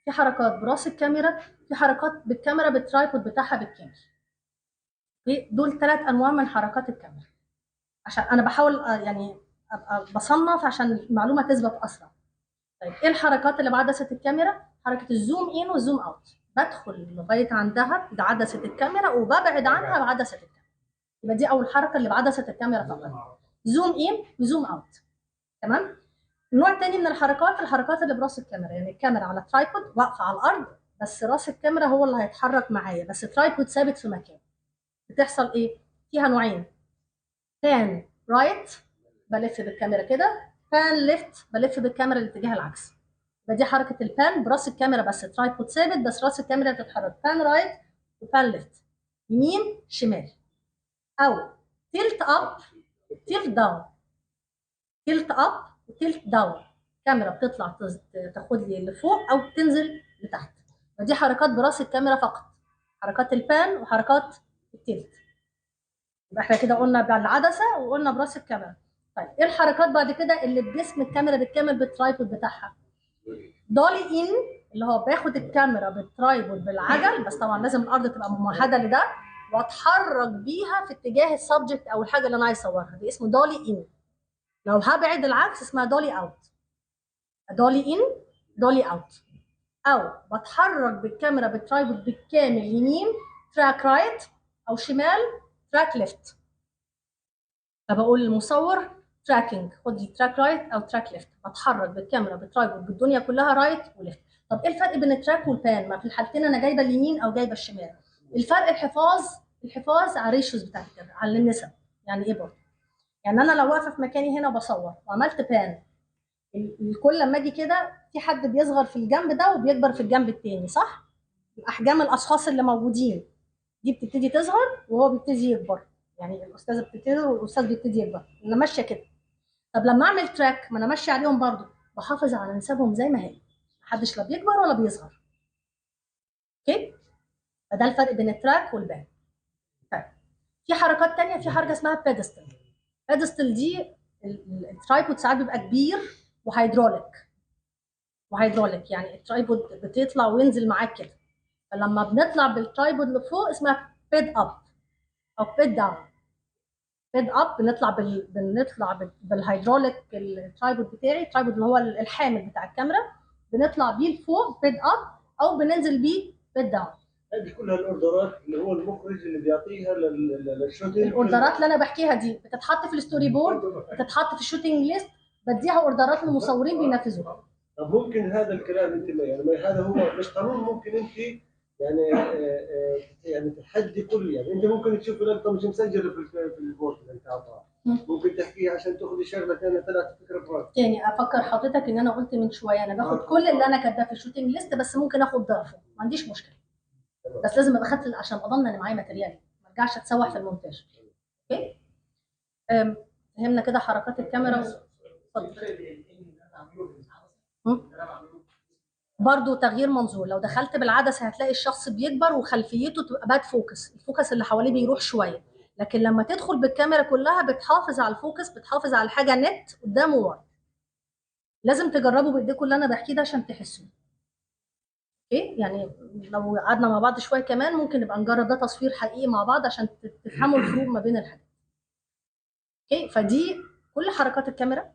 في حركات براس الكاميرا، في حركات بالكاميرا بال tripod بتاعها بالكامل. دول 3 انواع من حركات الكاميرا. عشان انا بحاول يعني ابقى بصنف عشان المعلومة تثبت اسرع. طيب ايه الحركات اللي بعدسه الكاميرا؟ حركة ال zoom in وال zoom out، بدخل لغاية عندها بعدسه الكاميرا وببعد عنها بعدسه الكاميرا. يبقى دي اول حركة اللي بعدسه الكاميرا فقط، zoom in و zoom out. تمام؟ النوع الثاني من الحركات، الحركات اللي براس الكاميرا، يعني الكاميرا على tripod واقفة على الارض بس راس الكاميرا هو اللي هيتحرك معايا، بس tripod ثابت في مكانه. بتحصل ايه؟ فيها نوعين، pan right بلف بالكاميرا كده، pan left بلف بالكاميرا الاتجاه العكسي. يبقى دي حركة ال pan براس الكاميرا بس، tripod ثابت بس راس الكاميرا بتتحرك، pan right و pan left، يمين شمال. او tilt up tilt down، tilt up و tilt down، كاميرا بتطلع تاخد لي لفوق او بتنزل لتحت. فدي حركات براس الكاميرا فقط، حركات ال pan وحركات ال tilt. يبقى احنا كده قلنا بالعدسه وقلنا براس الكاميرا. طيب ايه الحركات بعد كده اللي بجسم الكاميرا بالكامل بال tripod بتاعها؟ dolly in اللي هو باخد الكاميرا بال tripod بالعجل، بس طبعا لازم الارض تبقى ممهده لده، واتحرك بيها في اتجاه ال subject او الحاجة اللي انا عايز اصورها، دي اسمه dolly in. لو هبعد العكس اسمها dolly out، dolly in dolly out. او بتحرك بالكاميرا بال tripod بالكامل يمين track right، او شمال track left. فبقول للمصور tracking، خد لي track right او track left، بتحرك بالكاميرا بال tripod بالدنيا كلها right و left. طب ايه الفرق بين ال track وال pan؟ ما في الحالتين انا جايبه اليمين او جايبه الشمال. الفرق الحفاظ على ال ratios بتاعت الكاميرا، على النسب. يعني ايه برضه؟ يعني انا لو واقفة في مكاني هنا وبصور وعملت pan، الكل لما اجي كده في حد بيصغر في الجنب ده وبيكبر في الجنب التاني، صح؟ احجام الاشخاص اللي موجودين دي بتبتدي تصغر وهو بيبتدي يكبر، يعني الاستاذة بتبتدي والاستاذ بيبتدي يكبر، انا ماشية كده. طب لما اعمل track ما انا ماشية عليهم برضو، بحافظ على نسبهم زي ما هي، محدش لا بيكبر ولا بيصغر. okay؟ فده الفرق بين ال track وال pan. طيب في حركات تانية، في حركة اسمها pedestal. pedestal دي ال tripod ساعات بيبقى كبير وهيدروليك، وهيدروليك يعني ال tripod بتطلع وينزل معاك كده، فلما بنطلع بال tripod لفوق اسمها ped up او ped down. ped up بنطلع بالهيدروليك ال tripod بتاعي، ال tripod اللي هو الحامل بتاع الكاميرا، بنطلع بيه لفوق ped up او بننزل بيه ped down. هذه كلها الاوردرات اللي هو المخرج اللي بيعطيها لل shooting. الاوردرات اللي انا بحكيها دي بتتحط في ال storyboard، بتتحط في ال shooting list، بديها اوردرات للمصورين بينفذوها. طب ممكن هذا الكلام انت يعني هذا هو مش قانون، ممكن انت يعني يعني تحدي كل، يعني انت ممكن تشوف لقطة مش مسجله في ال board اللي انت عطاها، ممكن تحكيها عشان تاخذي شغله ثانية طلعت فكرة براسك. تاني افكر حضرتك ان انا قلت من شوية انا باخد كل اللي انا كاتباه في ال shooting list، بس ممكن اخد ضعفه، ما عنديش مشكلة، بس لازم ابقى خدت عشان اضمن ان معايا material، ما ارجعش اتسوح في المونتاج. okay؟ فهمنا كده حركات الكاميرا. اتفضل. برضه تغيير منظور، لو دخلت بالعدسه هتلاقي الشخص بيكبر وخلفيته تبقى bad focus، ال focus اللي حواليه بيروح شوية، لكن لما تدخل بالكاميرا كلها بتحافظ على ال focus، بتحافظ على الحاجة نت قدام وورا. لازم تجربوا بايديكم اللي انا بحكيه ده عشان تحسوه. okay؟ يعني لو قعدنا مع بعض شوية كمان ممكن نبقى نجرب ده تصوير حقيقي مع بعض عشان تفهموا الفروق ما بين الحاجات. okay؟ فدي كل حركات الكاميرا،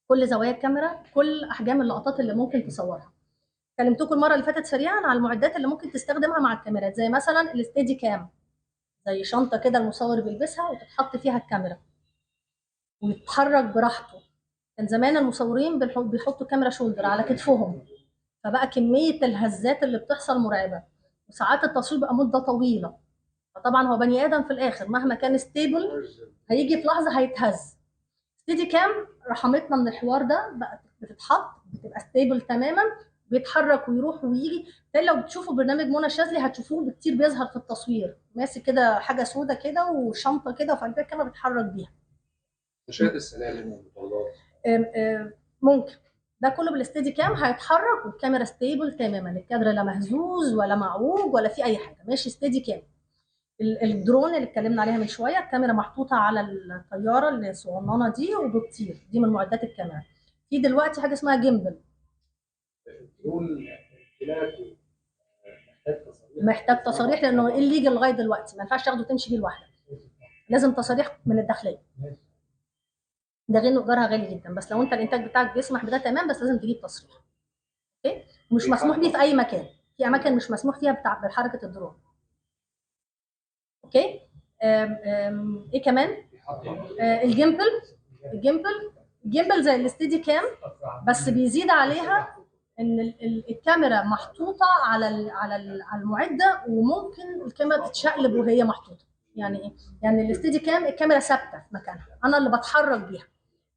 كل زوايا الكاميرا، كل احجام اللقطات اللي ممكن تصورها. كلمتكم المرة اللي فاتت سريعا على المعدات اللي ممكن تستخدمها مع الكاميرات، زي مثلا ال steadicam، زي شنطه كده المصور بيلبسها وتتحط فيها الكاميرا ويتحرك براحته. كان زمان المصورين بيحطوا كاميرا shoulder على كتفهم، فبقى كمية الهزات اللي بتحصل مرعبة، وساعات التصوير بقى مده طويلة، فطبعا هو بني ادم في الاخر مهما كان stable هيجي في لحظة هيتهز. steadicam رحمتنا من الحوار ده، بقت بتتحط بتبقى stable تماما، بيتحرك ويروح ويجي. تاني لو بتشوفوا برنامج منى شاذلي هتشوفوه كتير بيظهر في التصوير ماسك كده حاجة سودة كده وشنطه كده، وفي قلبها الكاميرا بيتحرك بيها. مشاهد السلالم والمطالات ممكن ده كله بال steadicam هيتحرك والكاميرا stable تماما، الكادر لا مهزوز ولا معوج ولا في اي حاجة، ماشي steadicam. الدرون اللي اتكلمنا عليها من شوية، الكاميرا محطوطة على الطيارة الصغننه دي وبتطير، دي من معدات الكاميرا. في دلوقتي حاجة اسمها gimbal. الدرون امتلاكه محتاج تصاريح؟ محتاج تصاريح لانه illegal لغاية دلوقتي، ما ينفعش تاخده تمشي بيه لوحدك، لازم تصاريح من الداخلية. ده غير انه ايجارها غالي جدا، بس لو انت الانتاج بتاعك بيسمح بده تمام، بس لازم تجيب تصريح. okay، مش مسموح بيه في اي مكان، في اماكن مش مسموح فيها بحركة الدرون. okay. أم أم ايه كمان؟ ال gimbal. ال gimbal gimbal زي ال steadicam، بس بيزيد عليها ان الكاميرا محطوطة على على المعدة، وممكن الكاميرا تتشقلب وهي محطوطة. يعني ايه؟ يعني ال steadicam الكاميرا ثابتة في مكانها، انا اللي بتحرك بيها.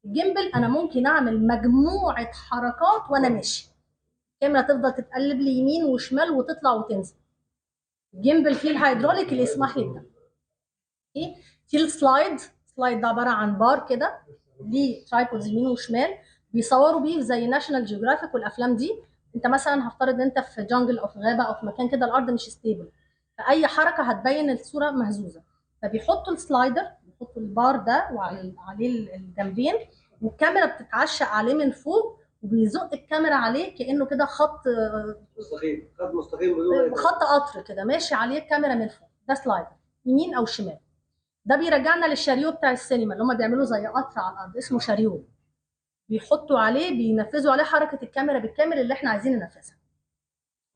ال gimbal انا ممكن اعمل مجموعة حركات وانا ماشي، الكاميرا تفضل تتقلب لي يمين وشمال وتطلع وتنزل. ال gimbal فيه الهيدروليك اللي يسمح لي بده. ايه في ال slide. slide ده عبارة عن بار كده ليه tripods يمين وشمال، بيصوروا بيه زي National Geographic والافلام دي. انت مثلا هفترض ان انت في jungle او في غابه او في مكان كده الارض مش stable، فاي حركة هتبين الصورة مهزوزة، فبيحطوا ال slider، بيحطوا البار ده وعليه الجنبين، والكاميرا بتتعشق عليه من فوق، وبيزق الكاميرا عليه كانه كده خط مستقيم، خط مستقيم بدون خط قطر كده ماشي عليه الكاميرا من فوق. ده slider يمين او شمال. ده بيرجعنا لل chariot بتاع السينما اللي هم بيعملوه زي قطر على الارض، اسمه chariot، بيحطوا عليه بينفذوا عليه حركة الكاميرا بالكامل اللي احنا عايزين ننفذها.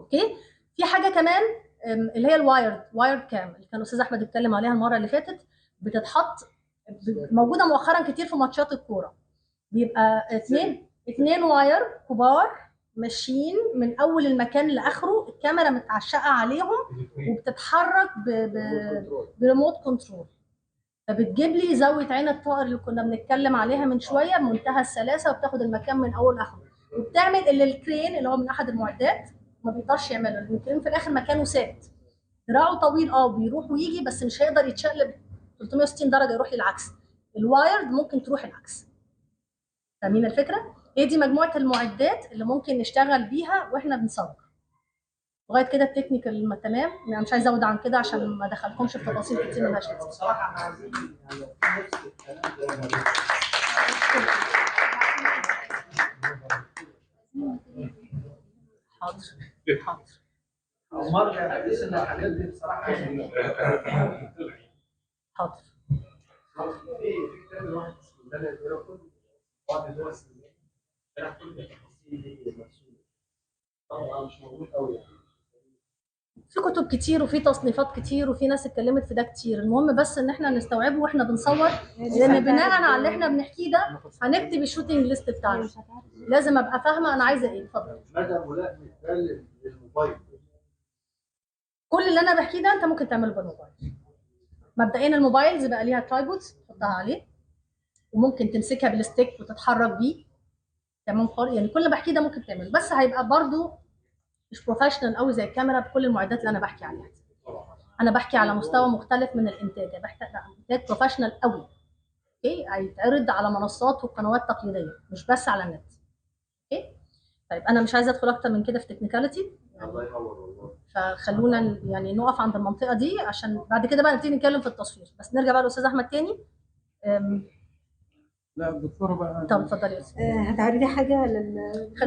okay. في حاجة كمان اللي هي ال wired cam اللي كان الاستاذ احمد اتكلم عليها المرة اللي فاتت، بتتحط موجودة مؤخرا كتير في ماتشات الكورة، بيبقى اتنين wire كبار ماشيين من اول المكان لاخره، الكاميرا متعشقه عليهم وبتتحرك ب remote control، فبتجيب لي زاوية عين الطائر اللي كنا بنتكلم عليها من شوية بمنتهى السلاسة، وبتاخد المكان من اول لاخره، وبتعمل اللي ال crane اللي هو من احد المعدات ما بيقدرش يعمله، لان ال crane في الاخر مكانه ثابت، دراعه طويل بيروح ويجي، بس مش هيقدر يتشقلب 360 درجه يروح للعكس. ال wired ممكن تروح العكس. فاهمين الفكرة؟ ايه دي مجموعة المعدات اللي ممكن نشتغل بيها واحنا بنصور. لغاية كده ال technical تمام، انا مش عايزه ازود عن كده عشان ما ادخلكمش في تفاصيل كتير مالهاش لازمه. بصراحة احنا عايزين يعني نفس الكلام ده. حاضر حاضر. مرجع حديث ان الحاجات دي بصراحة. حاضر. في كتاب الواحد اسمه دانيال ميراكل، بعض دول شرح كل التفاصيل دي مرسومه، طبعا مش موجود قوي يعني. في كتب كتير وفي تصنيفات كتير وفي ناس اتكلمت في ده كتير، المهم بس ان احنا نستوعبه واحنا بنصور، لان بناء على اللي احنا بنحكيه ده هنكتب ال shooting list بتاعنا. لازم ابقى فاهمه انا عايزه ايه. اتفضل. مدى ملائمه ده للموبايل؟ كل اللي انا بحكيه ده انت ممكن تعمله بالموبايل. مبدئيا ال mobiles بقى ليها tripods تحطها عليه، وممكن تمسكها بال stick وتتحرك بيه. تمام خالص، يعني كل اللي بحكيه ده ممكن تعمله، بس هيبقى برضو مش professional قوي زي الكاميرا بكل المعدات اللي انا بحكي عليها. انا بحكي على مستوى مختلف من الانتاج، انا بحكي انتاج professional قوي. okay، هيتعرض على منصات وقنوات تقليدية مش بس على النت. okay، طيب انا مش عايزه ادخل اكتر من كده في technicality، الله ينور والله. فخلونا يعني نقف عند المنطقة دي عشان بعد كده بقى نبتدي نتكلم في التصوير. بس نرجع بقى للاستاذ احمد تاني. لا الدكتورة بقى. طب اتفضلي يا استاذ. هتعرضي حاجة لل